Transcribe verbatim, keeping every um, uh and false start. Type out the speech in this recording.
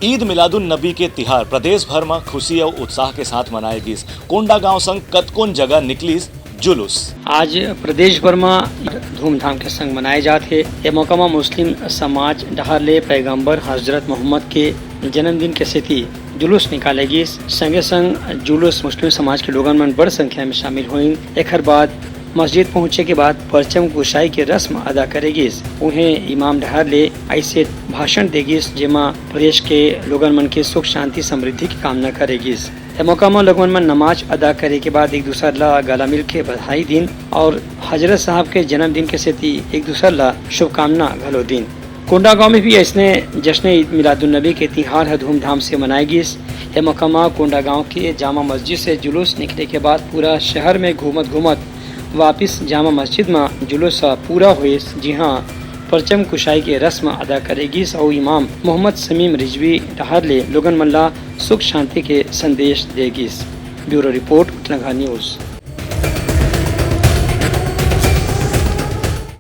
ईद मिलादुन नबी के तिहार प्रदेश भर म खुशी अउ उत्साह के साथ मनाए गिस। कोंडागांव संग कतकोन जगह निकलिस जुलूस। आज प्रदेश भर म धूमधाम के संग मनाए जात हे। ए मौका म मुस्लिम समाज डहार ले पैगंबर हजरत मोहम्मद के जन्मदिन के सेती जुलूस निकाले गिस। संगे संग जुलूस मुस्लिम समाज के लोगन मन बड़ संख्या में शामिल होइन। एखर बाद मस्जिद पहुंचे के बाद परचम कुशाई के रस्म अदा करे गिस। उहें इमाम डहार ले ऐसे भाषण दे गिस, जेमा प्रदेश के लोगन मन के सुख, शांति, समृद्धि की कामना करे गिस। ए मौका म लोगन मन नमाज अदा करे के बाद एक दूसर ला गला मिल के बधाई दिन और हजरत साहब के जन्मदिन के सेती एक दूसर ला शुभकामना घलो दिन। कोंडागांव में भी ऐसने जश्न ईद मिलादुन्नबी के तिहार ह धूमधाम से मनाए गिस। ए मौका म कोंडागांव के जामा मस्जिद से जुलूस निकले के बाद पूरा शहर में घूमत घूमत वापिस जामा मस्जिद म जुलूस ह पूरा होइस, जिहां परचम कुशाई के रस्म अदा करे गिस अउ इमाम मोहम्मद समीम रिजवी डहार ले लोगन मन ला सुख शांति के संदेश दे गिस। Bureau report, Utlangha news.